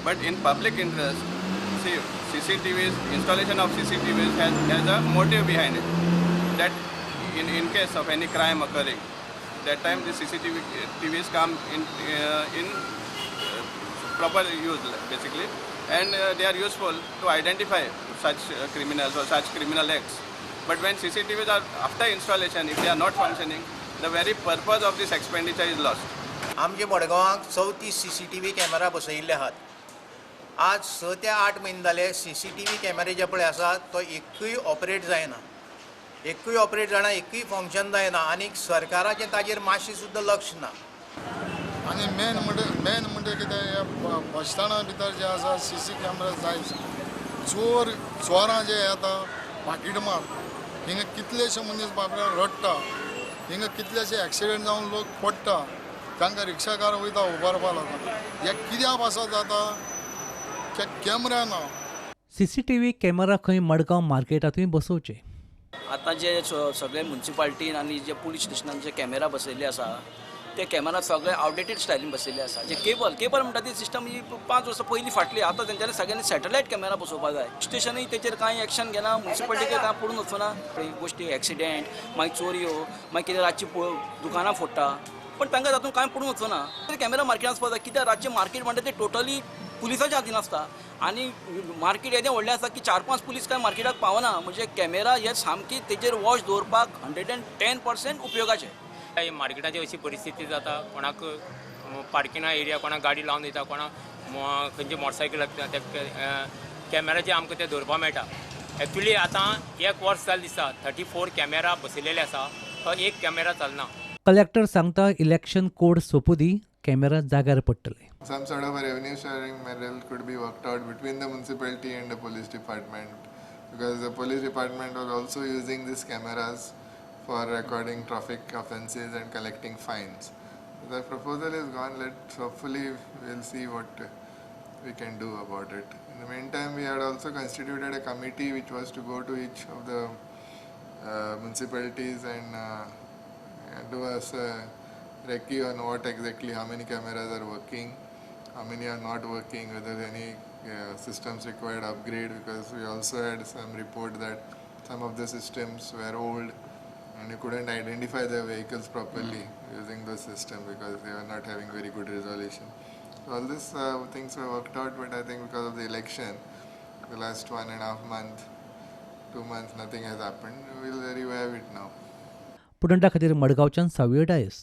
But in public interest, see, CCTVs, installation of CCTVs has a motive behind it, that in case of any crime occurring, that time the CCTV TVs come in proper use basically, and they are useful to identify such criminals or such criminal acts. But when CCTVs are after installation, if they are not functioning, the very purpose of this expenditure is lost. आमचे मडगांवाक 34 CCTV camera बसयिल्ले आहात. आज 6 ते 8 म्हयने जाले CCTV कॅमेरे जे पळय आसा तो एकूय ऑपरेट जायना, एकूय ऑपरेट जायना, एकूय फंक्शन जायना आनी सरकाराचें ताजेर मातशें सुद्दां लक्ष ना. आनी मेन म्हणजे कितें, ह्या बस स्टँडा भितर जे आसा CC camera जाय. चोरां जे येता पाकीट मार, हिंगा कितलेशे मनीस बाबडे रडटा, हिंगा कितलेशे एक्सिडेंट जावन लोक पडटा, तांकां रिक्षाकार वयता उबारपा लागून. हे कित्या पासत जाता, कॅमेरा ना. सीसीटीव्ही कॅमेरा खंय मडगांव मार्केटांतूय बसोवचे. आतां जे सगळे म्युनिसिपालिटीन आनी जे पुलीस स्टेशनान जे कॅमेरा बसयल्ले आसा ते कॅमेरा सगळे आवडेटेड स्टायलीन बसयल्ले आसा. जे केबल म्हणटा ती सिस्टम ही 5 वर्सां पयलीं फाटली. आतां तेंच्यांनी सगळ्यांनी सॅटलायट कॅमेरा बसोवपाक जाय. स्टेशनूय तेचेर कांय एक्शन घेना, म्युनिसिपालिटीचेर कांय पडून वचना. गोश्टी एक्सिडेंट, मागीर चोरयो, मागीर कितें रातची दुकानां फोडटा, पण तांकां तातूंत कांय पडून वचना. कॅमेरा मार्केटान वचपाक जाय, कित्याक रातचें मार्केट म्हणटा तें टोटली पुलिसाच्या हातीन आसता आनी मार्केट येदें व्हडलें आसा की 4-5 पुलीस कांय मार्केटाक पावना. म्हणजे कॅमेरा हे सामकी तेजेर वॉच दवरपाक 110% उपयोगाचे. मार्केटाची अशी परिस्थिती जाता, कोणाक पार्किंगा एरिया, कोणाक गाडी लावन दिता, कोणाक खंयची मोटरसायकल लागता, त्या कॅमेराचे आमकां ते दवरपाक मेळटा. एक्चुली आतां 1 वर्स जालें दिसता 34 कॅमेरा बसयलेले आसा, तो एक कॅमेरा चलना. कलेक्टर सांगता इलेक्शन कोड सोंपू दी, कॅमेरा जाग्यार पडटले. Some sort of a revenue sharing model could be worked out between the municipality and the police department, because the police department was also using these cameras for recording traffic offences and collecting fines. The proposal is gone. Let's hopefully we'll see what we can do about it. In the meantime, we had also constituted a committee which was to go to each of the municipalities and do us a recce on what exactly, how many cameras are working, how many are not working, whether any systems required upgrade, because we also had some report that some of the systems were old and you couldn't identify the vehicles properly using those systems because they were not having very good resolution. So all these things were worked out, but I think because of the election, the last 1.5 months, 2 months, nothing has happened. We'll revive it now. पुडंटा खातीर मडगांवच्यान सावियो डायस.